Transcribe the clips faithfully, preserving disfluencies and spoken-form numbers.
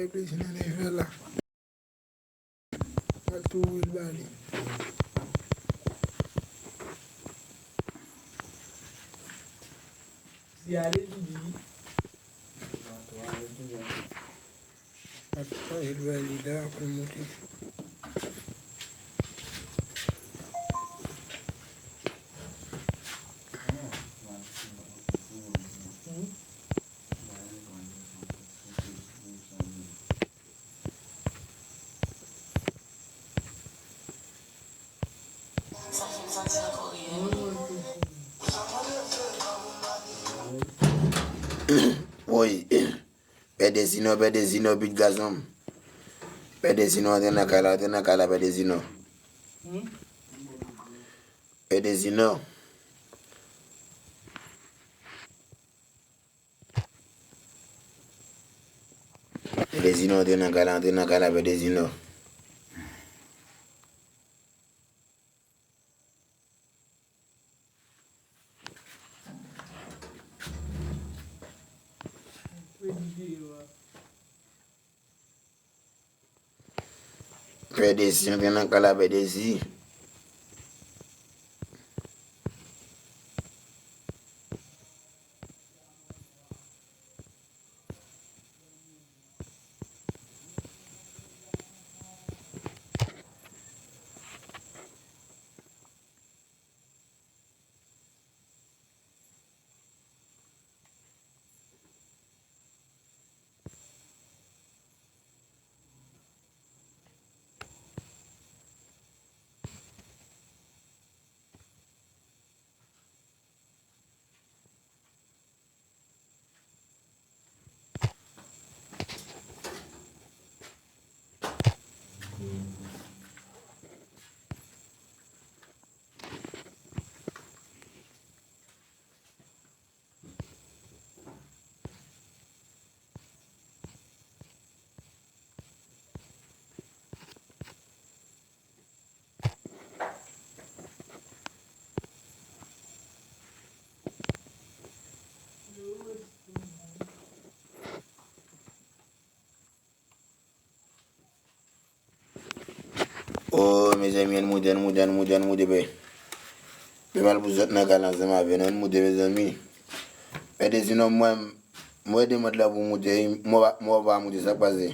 Epi se nan leve la. Al tou wi l ba li. Si ale tou di. Al tou wi l ba li la pou l monte. Woy. Pè Dezino, Pè Dezino, bit gazon. Pè Dezino, antre nan kay la, antre nan kay la, Pè Dezino. Pè Dezino. Pè Dezino, antre nan kay la, antre nan kay la, Pè Dezino. Pè Dezi, antre nan kay la, Pè Dezi. Oh, mezanmi, ann moute, ann moute, ann moute, ann moute, pè. Pè mal pou zòt nan kay la ansanm avè nou, ann moute, mezanmi. Pè Dezi, non, mwen, mwen demande la pou moute, mwen pa, mwen pa moute, sa k pase?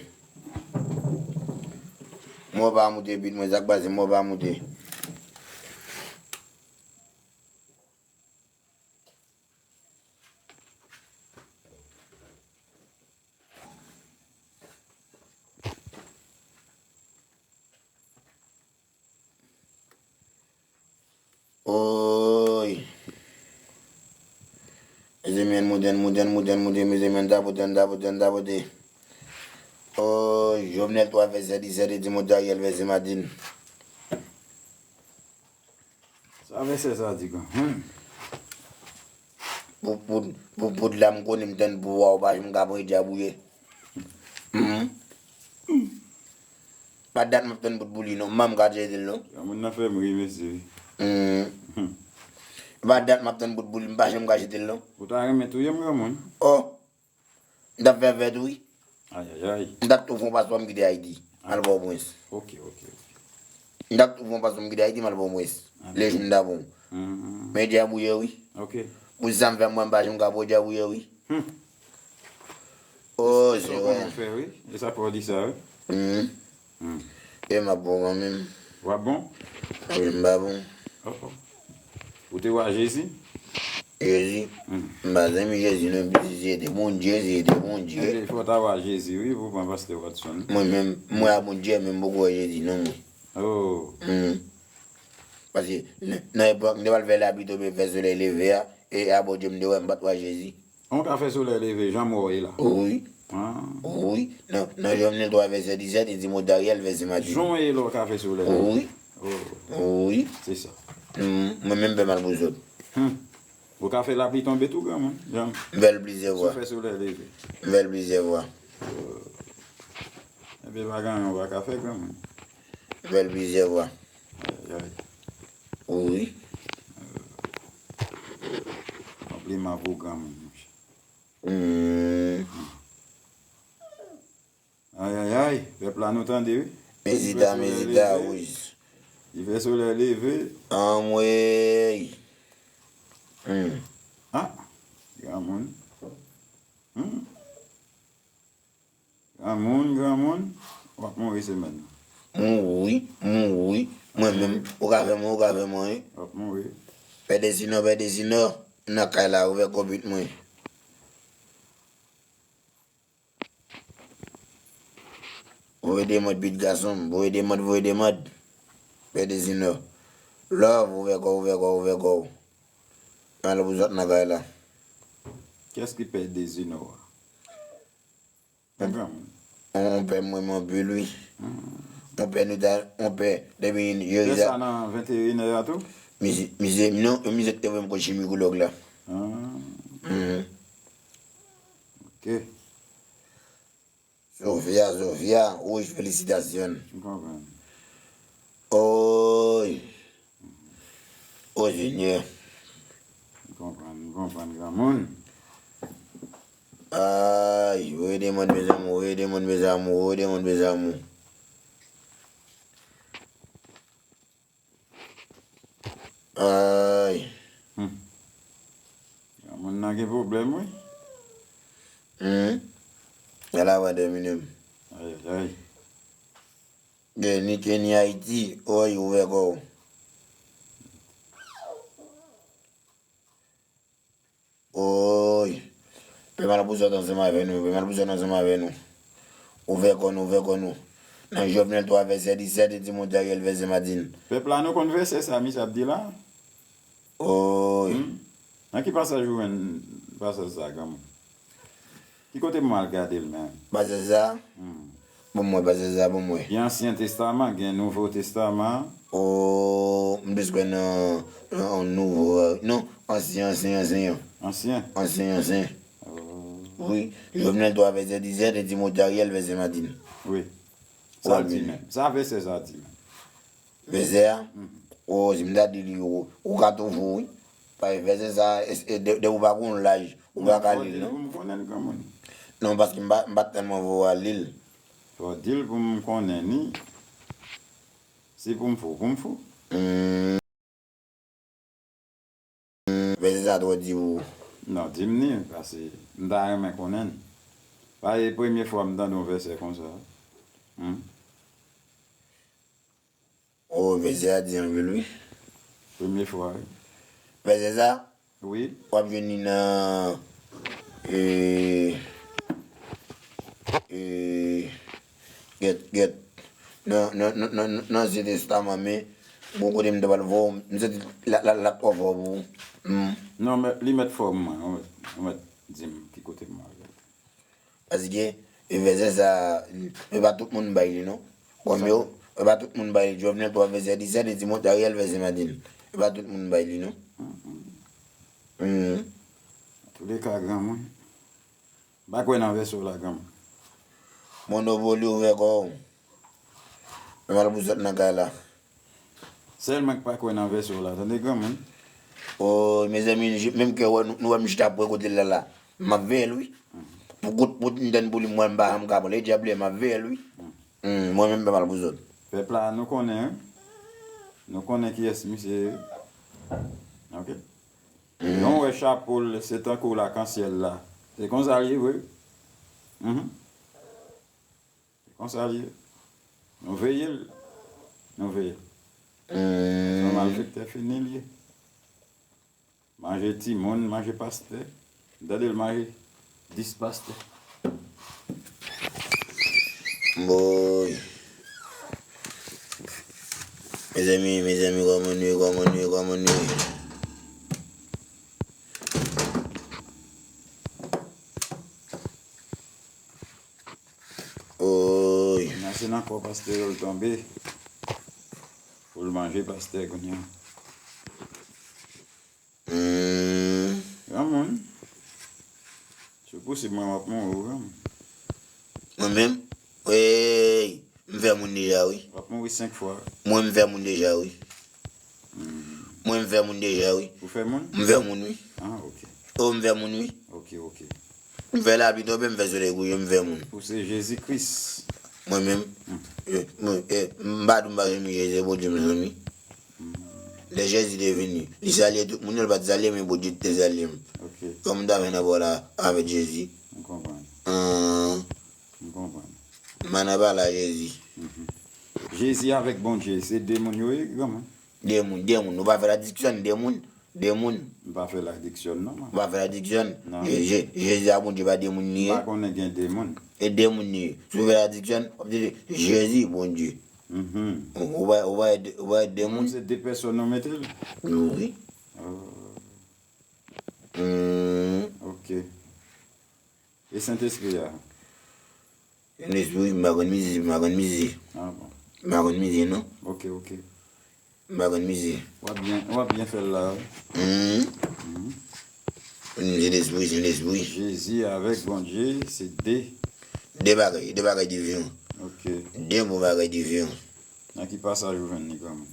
Mwen pa moute, bit mwen, sa k pase? Mwen pa moute. Oy. Mezanmi, ann moute, ann moute, ann moute, ann moute, mezanmi, ann tapote, ann tapote, ann tapote. Oy, Jovenel twa vèsè disèt, e Timote Ariel vèsè Madin. Sa vèsè sa di, granmoun? Pou, pou, pou, pou la m konnen m tann pou wa, ou pa janm ka pran dyab ou ye. Mhm. Pa dat m ap tann bout pou li non, m pa janm ka jete l non. Granmoun nan fè m ri, mesye. Mhm. Pa dat m ap tann bout pou li, m pa janm ka jete l non. Ou ta renmen touye m, granmoun? Oh. M t ap fè vèt wi. Ayayay. M t ap tou fè yon paswa m kite Ayiti. M al ba w prens. Ok, ok, ok. M t ap tou fè yon paswa m kite Ayiti, m al ba w prens. Ah. Lejou m t ap bon. Mhm. Men dyab ou ye wi. Ok. Pou sa m fè mwen m pa janm ka pran dyab ou ye wi. Hmm. Oh, se vre. Sa w konnen fè wi. E sa fè w di sa wi. Mhm. Hmm. E m ap bon kanmenm. W ap bon? Wi, m pa bon. Oh, oh. Ou te wa Jezi? Jezi? Hmm. M pa zanmi Jezi non, piti, se te Bondye, se te Bondye. Ebyen, fò w ta wa Jezi wi, pou pran pastè Watson. Mwen menm, mwen a Bondye, men m poko wè Jezi non, mwen. Oh. Hmm. Paske nan, nan epòk, m te pral fè lapli tonbe, fè solèy leve a, e a Bondye m te wè, m pa t wè Jezi. Ou ka fè solèy leve, jan m wè w ye la. Wi. Ah. Wi. Nan, nan Jovenel twa vèsè disèt, e Timote Ariel vèsè Madin. Jan w ye la, w ka fè solèy leve. Wi. Oh. Wi. Se sa. Hmm, mwen menm m fè mal pou zòt. Hmm. Ou ka fè lapli tonbe tou, granmoun. Jan. M fè l plizyè fwa. Si w fè solèy leve. M fè l plizyè fwa. Oh. Ebyen, pa gen anyen w pa ka fè, granmoun. M fè l plizyè fwa. Ayayay. Wi. Konpliman pou granmoun, monchè. Hmm. la nou tande, wi. Mezita, mezita, wouj. Li fè solèy leve. Anmwey. Hmm. Ah, granmoun. Hmm. Granmoun, granmoun, w ap mouri semèn nan. Mouri, mouri. Mwen menm, ou ka fè mwen, ou ka fè mwen, wi. W ap mouri. Pè Dezinò, pè Dezinò, m nan kay la, ouvè kò bit mwen. Voye demande bit gason m, voye demande, voye demande. Pè Dezinò. Love, ouvè kò, ouvè kò, ouvè kò. Mwen la pou zòt nan kay la. Kiyès ki pè Dezinò a? Yon granmoun. On pè mwen, mwen anpil, wi. On pè nou ta, on pè, depi Jerry. Fè sa nan venteyenè a tou? Misye, misye, non, misye te voye m kot chimikològ la. Ah. Mhm. Ok. Sofia, Sofia, wouj, felisitasyon. M konprann. Oy. O Senyè. M konprann, m konprann, granmoun. Ay, voye demande, mes amours, voye demande, mes amours, voye demande, mes amours. Ay. Hmm. Granmoun nan gen pwoblèm, wi. Hmm. Ala wè domine m. Ay, ay, ay. Gen ni Kenya, Ayiti, oy, ouvè kò w. Oy. Pè Malpousyèt ansanm avè nou, pè Malpousyèt ansanm avè nou. Ouvè kò nou, ouvè kò nou. Nan Jovenel twa vèsè disèt, e Timote Ariel vèsè Madin. Pèp la, nou konn vèsè sa misye ap di la? Oy. Hmm? Nan ki pasaj ou jwenn pasaj sa, granmoun? Ki kote m al gade l menm? Pasaj sa? Hmm. Bon, mwen, pasaj sa pou mwen. Gen Ansyen Testaman, gen Nouvo Testaman. O, m plis kwè nan, nan Nouvo, non, Ansyen, Ansyen, Ansyen. Ansyen? Ansyen, Ansyen. O. Wi, Jovenel twa vèsè disèt, e Timote Ariel vèsè Madin. Wi. Sa l di menm. Sa vèsè sa di menm. Vèsè a? Mhm. O, si m ta di li, ou, ou ka toujou, wi. Paske vèsè sa, e, e, de, de ou pa gon laj, ou pa ka li l, non. Fò w di l pou m konnen l, granmoun. Non, paske m pa, m pa tèlman vo a li l. Fò w di l pou m konnen ni. Si pou m fou, pou m fou. Hmm. Vèsè sa twò di pou ou? Non, di m ni, paske m ta renmen konnen l. Pa e premye fwa m tande yon vèsè konsa. Hmm? O, vèsè a di anpil, wi. Premye fwa, wi. Vèsè sa? Wi. W ap jwenn li nan, e, e, gèt, gèt. Nan, nan, nan, nan, nan Ansyen Testaman, men, bon kote m ta pral voye w, m santi l, l, l ap twò fò pou ou. Hmm. Non, men, li mèt fò mwen, ou mèt, ou mèt di m ki kote m ale. Paske, e vèsè sa, e pa tout moun bay li, non. Kòm yo, e pa tout moun bay li. Jovenel twa vèsè disèt, e Timote Ariel vèsè Madin. E pa tout moun bay li, non. Mhm. Antouleka, granmoun. M pa kwè nan vèsè w la, granmoun. Monopoli ouvè kò w. Mwen mal pou sot nan kay la. Sèlman k pa kwè nan vèsè w la, tande granmoun. O, mezanmi, menm ke wè nou, nou wè m chita pou kote l la la. M ap veye l, wi. Pou kout, pou m tann pou li, mwen m pa janm ka pran l. E dyab li ye, m ap veye l, wi. Hmm, mwen menm, m pa mal pou sot. Pèp la, nou konnen, wi. Nou konnen kiyès misye ye, wi. Ok. Lè w wè chapo l, se tankou lakansyèl la. Se konsa l ye vre. Mhm. Se konsa l ye. Nou veye l. Nou veye l. Se yon malfektè fini l ye. Manje timoun, manje pastè. M tande l manje dis pastè. Boy. Mezanmi, mezanmi, kòman nou ye, kòman nou ye, kòman nou ye? Oy. Nan se nan kò pastè yo l tonbe. Pou l manje pastè kounye a. Hmm. Granmoun. Si w pouse mwen, w ap mouri, wi, granmoun. Mwen menm? Wey, m fè moun deja, wi. W ap mouri senk fwa. Mwen, m fè moun deja, wi. Hmm. Mwen, m fè moun deja, wi. Ou fè moun? M fè moun, wi. Ah, ok. O, m fè moun, wi. Ok, ok. M fè lapli tonbe, m fè solèy kouche, m fè moun. Ou se Jezi Kris. Mwen menm, mwen, eh, m pa di m pa renmen Jezi, Bondye m zanmi. Lè Jezi te vini, li salye tout moun, li pa t salye m, men Bondye te salye m. Ok. Kòman m ta fè nan pale avèk Jezi? M konprann. Ahn. M konprann. M pa nan pale a Jezi. Mhm. Jezi avèk Bondye, se de moun yo ye, granmoun? De moun, de moun. Nou pa fè ladiksyon, de moun. De moun. M pa fè ladiksyon, non, man. Ou pa fè ladiksyon? Non. Je- Je- Jezi a Bondye pa de moun li ye. M pa konnen gen de moun. E de moun li ye. Si w fè ladiksyon, w ap di Jezi, Bondye. Mhm. Ou, ou pa, ou pa, ou pa de moun. Se de pèsòn nou mete l? Wi. Oh. Hmm. Ok. E Sentespri a? Sentespri, m pa konn mize, m pa konn mize. Ah bon. M pa konn mize, non. Ok, ok. M pa konn mize. W ap byen, w ap byen fè l la, wi. Mhm. Mhm. Sentespri, Sentespri. Jezi avèk Bondye, se de. De bagay, de bagay diferan. Ok. De bon bagay diferan. Nan ki pasaj ou jwenn li, kanmenm?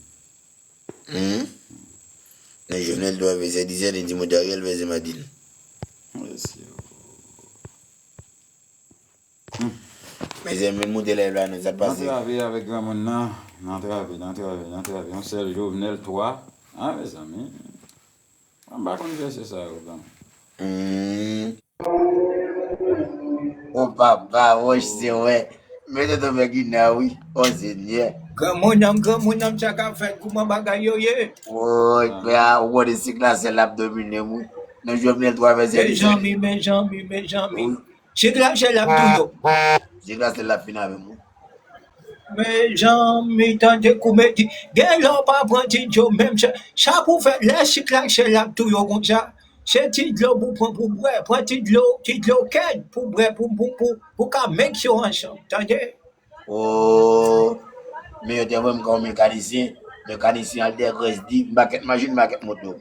Hmm? Nan Jovenel twa vèsè disèt, e Timote Ariel vèsè Matin. Mesye, oh. Hmm. Mezanmi, moute live la, non, sa k pase? N antrave avèk granmoun nan. N antrave, n antrave, n antrave. Yon sèl Jovenel twa. Ah, mezanmi. M pa konn vèsè sa yo, granmoun. Hmm. O papa, wòch se wè. Men tonton Fègina, wi. O Senyè. Granmoun nan, granmoun nan, sa k ap fèt, kouman bagay yo ye? Woy, frè a, ou konnen se klasè l ap domine m, wi. Nan Jovenel twa vèsè disèt. Mezanmi, mezanmi, mezanmi. Wi. Se klasè l ap touye w. Se klasè l ap fin avè m, wi. Mezanmi, tande kou medi. Gen lè w pa pran ti dlo, menm sa, sa pou fè, lè se klasè l ap touye w konsa. Se ti dlo pou pran pou bwè, pran ti dlo, ti dlo kèd pou bwè, pou, pou, pou, pou ka miks yo ansanm, tande? O, men yo te voye m kòm mekanisyen, mekanisyen al dèyè Grèzdi, m pa kèt machin, m pa kèt moto.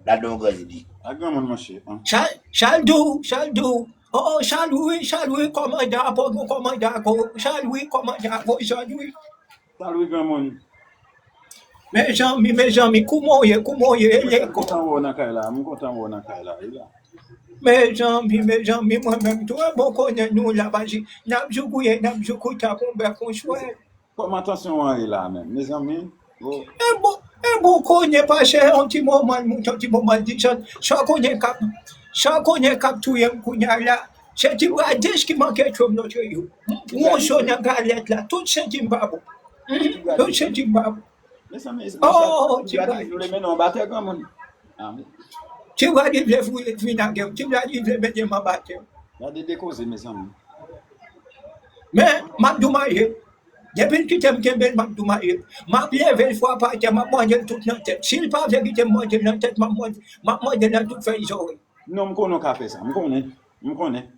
L al nan Grèzdi. A granmoun monchè, an. Sa, sa l di w, sa l di w. O, sa l wi, sa l wi, kòmandan, pa gen kòmandan ankò, sa l wi, kòmandan ankò, sa l wi. Sa l wi, granmoun. Mezanmi, mezanmi, kouman w ye, kouman w ye, e lekòl? M kontan wè w nan kay la, m kontan wè w nan kay la, wi la. Mezanmi, mezanmi, mwen menm tou, e bon konnen nou la, paske n ap jouk ou ye, n ap jouk ou tankou bèk on chwèl. Kòman tansyon an ye la menm, mezanmi? Oh. E bon, e bon konnen pase yon ti moman l monte, yon ti moman l desann, sa konnen k ap, sa konnen k ap touye m kounye a la. Se ti bradis ki manke tchwe m lòt jou. M pran yon so nan galèt la, tout senti m pa bon. Hmm, tout senti m pa bon. Mezanmi, oh, ti bradis. Ti bradis vle mennen w anba tè, granmoun. Ah, men. Ti bradis vle foure vinagre, ti bradis vle mete m anba tè. Gade de koze, mezanmi. Men, m ap di w manje. Depi l kite m kenbe l, m ap di w manje. M ap leve l frape atè, m ap manje l tout nan tèt. Si l pa vle kite m manje l nan tèt, m ap manje, m ap manje l nan tout fèy zòrèy. Non, m konnen w ka fè sa, m konnen. M konnen.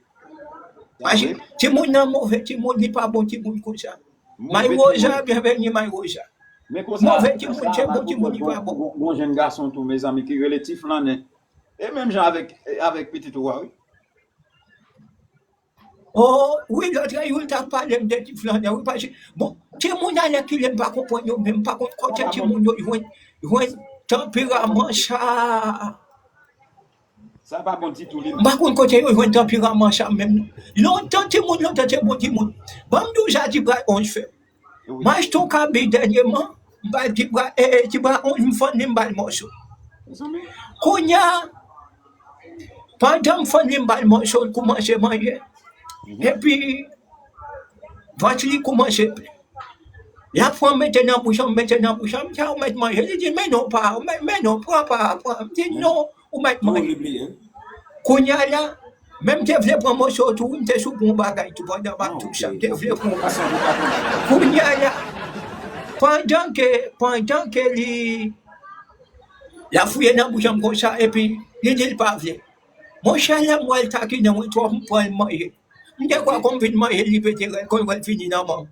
Paske timoun nan move timoun, li pa bon timoun konsa. May Roja, byenveni, May Roja. Move timoun, se bon timoun, li pa bon. Gon, gon jèn gason tou, mezanmi, ki rele Ti Flannen. E menm jan avèk, avèk pitit ou a, wi. Oh, wi, lòt lè, Youl t ap pale m de Ti Flannen, wi, paske, bon, timoun alèkile, m pa konprann yo menm, m pa konn kote timoun yo jwenn, jwenn tanperaman sa. Sa pa bon ditou, li. M pa konn kote yo jwenn tanperaman sa menm, non. Lontan, timoun, lontan, te bon timoun. Ban m di w sa, Ti Bra onz fè. Wi. M achte yon kabi dènyèman, m bay Ti Bra, e, e, Ti Bra onz, m fann li, m ba l mòso. Mezanmi. Kounye a, pandan m fann li, m ba l mòso, l koumanse manje. Mhm. Epi, vant li koumanse plen. L ap pran mete nan bouch an, mete nan bouch an. M di, "A, ou mèt manje." Li di, "Men non, pa, men, men non, pran pa, pran." M di, "Non, ou mèt manje." Kounye a la, men m te vle pran mòso tou, wi, m te sou pran yon bagay tou pandan m ap tou sa. M te vle pran yon bagay. Kounye a la, pandan ke, pandan ke li, l ap fouye nan bouch an konsa, epi li di l pa vle. Monchè, lè m wè l takinen mwen twòp, m pran l manje. M te kwè kon m fin manje l, li pete rèl, kon l wè l fini nan men w.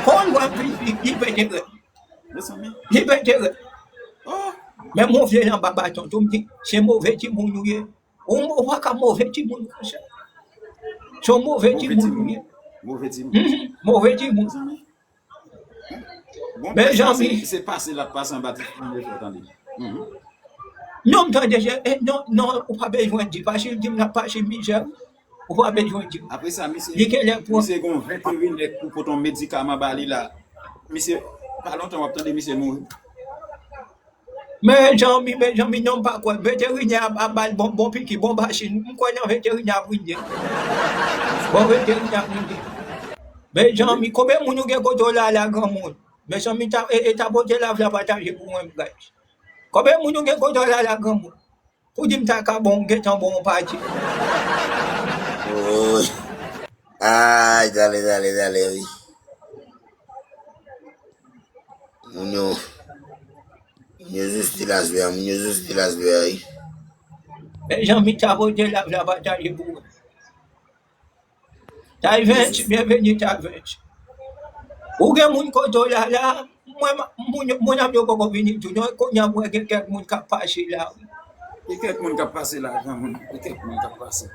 Kon l wè l fini, li pete rèl. Li pete rèl. Oh. Men m wonfle l anba baton tou, m di, "Se move timoun ou ye. Ou, ou pa ka move timoun konsa. Se yon move timoun ou ye." Move timoun. Mhm, move timoun. Mezanmi. Bon, mezanmi. Se, se pase l ap pase anba ti fanm yo fè tande. Mhm. Non, m tande, e, non, non, ou pa bezwen di, paske l di m l ap pase mizè. Ou pa bezwen di. Apre sa, misye, li genlè pran, misye gen yon veterinè k pou pote yon medikaman ba li la. Misye, pa lontan w ap tande misye mouri. Mezanmi, mezanmi, non, m pa kwè. Veterinè ap, ap ba l bon, bon piki, bon machin. M kwè nan veterinè ap rinyè. Bon, veterinè ap rinyè. Mezanmi, konbyen moun ou gen kote w la, la, granmoun? Mezanmi, ta, e, e tapote lav la pataje pou mwen, guys. Konbyen moun ou gen kote w la, la, granmoun? Pou di m ta ka bon, gentan bon yon pati. Woy. Ay, tale, tale, tale, wi. Moun yo, moun yo zousti lasvè, moun yo zousti lasvè, wi. Mezanmi, tapote lav la pataje pou mwen. Taivens, byenveni Taivens. Ou gen moun kote w la la, mwen, moun, moun ap yo poko vini tou non, kounye a mwen gen kèk moun k ap pase la wi. Gen kèk moun k ap pase la, granmoun, gen kèk moun k ap pase.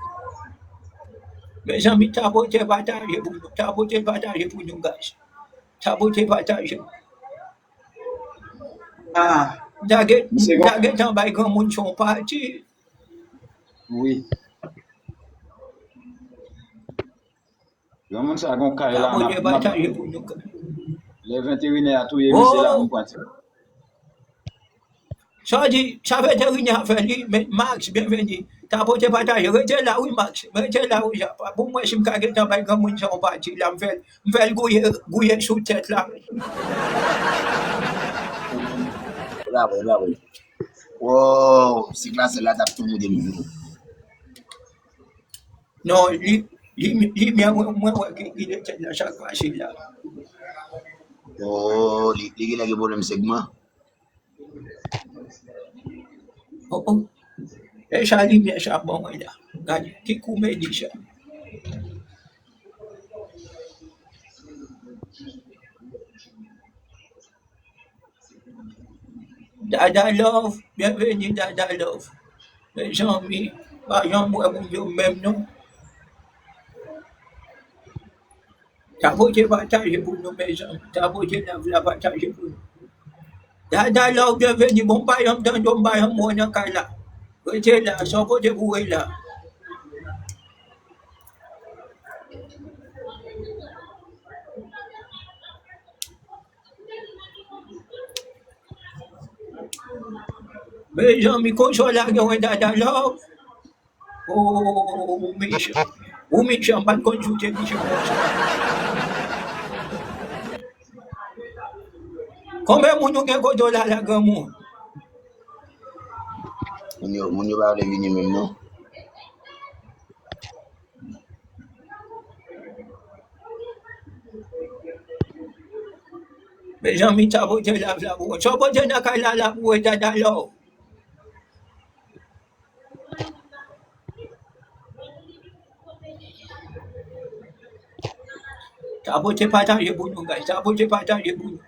Mezanmi, tapote pataje pou nou, tapote pataje pou nou, guys. Tapote pataje. Ah, m ta gen, m ta gentan bay granmoun sa yon pati. Wi. Granmoun sa gon kay la, n ap, n ap, lè veterinè a touye misye la, nou pati. Sa di, sa veterinè a fè li, men Max, byenveni. Tapote pataje, rete la wi Max, rete la wi, pou mwen si m ka gentan bay granmoun sa yon pati la, m fè l, m fè l gouye, gouye sou tèt la. Bravo, bravo. Wow, si klasè la t ap tou moude m. Non, li, li, limyè mwen, mwen wè ki, ki de tèt la, sa k pase la. Oh, li, li genlè gen pwoblèm segman. Oh, oh. E sa limyè sa ban mwen la. Gade, ki kou medi sa. Dada Love, byenveni Dada Love. Mezanmi, pa janm wè moun yo menm non. Tapote pataje pou nou mezanmi, tapote lav la pataje pou nou. Dada Love, byenveni, bon m pa janm tande w, m pa janm wè w nan kay la. Rete la, sa w pote pou w la. Mezanmi, konsa w lage mwen Dada Love. Oh, ou mechan. Ou mechan, m pa t konn si w te mechan konsa. Konbyen moun ou gen kote w la la, granmoun? Moun yo, moun yo pa vle vini menm non. Mezanmi, tapote lav la pou mwen. Sa w pote nan kay la la pou mwen, Dada Love. Tapote pataje pou nou, guys. Tapote pataje pou nou.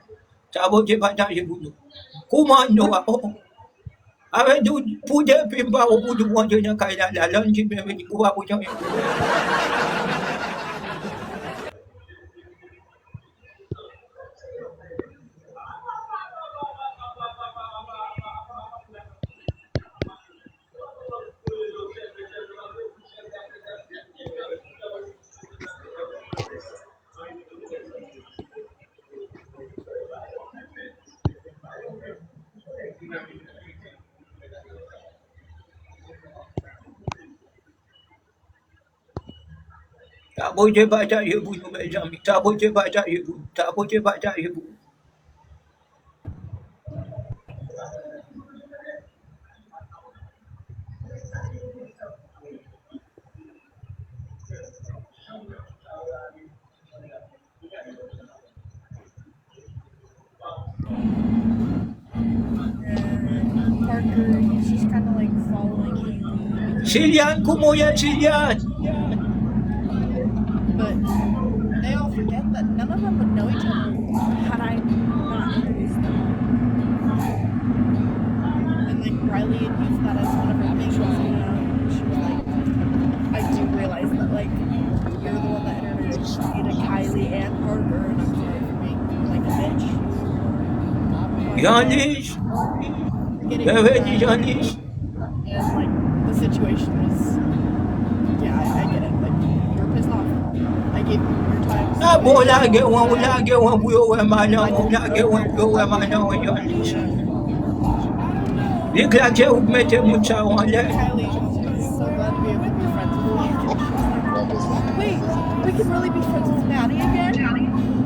Tapote pataje pou nou. Kouman nou a? Oh, oh. Avè di w, pou depi m pa wè w pou di w rantre nan kay la, la, lè n di byenveni, ou pa pote anyen pou mwen. Tapote pataje pou nou, mezanmi. Tapote pataje pou nou. Tapote pataje pou nou. Parker, he's just kind of like following you. Chilian, kouman w ye, Chilian? But they all forget that none of them would know each other had I not introduced them. And like Riley had used that as one of her things, you know? She was like, I do realize that like you're the one that introduced me to Kylie and Parker, and I'm sorry for being like a bitch. Yanis! Byenveni, Yanis! And like the situation was, yeah, I, I get it. Like, Ou lage wan, ou lage wan pou yo wè madan, ou lage wan pou yo wè madan, ou yon li. Li klake ou mete moun sa yo anlè. Kelly, I'm so glad to be able to be friends with you. Wait, we can really be friends with Maddie again?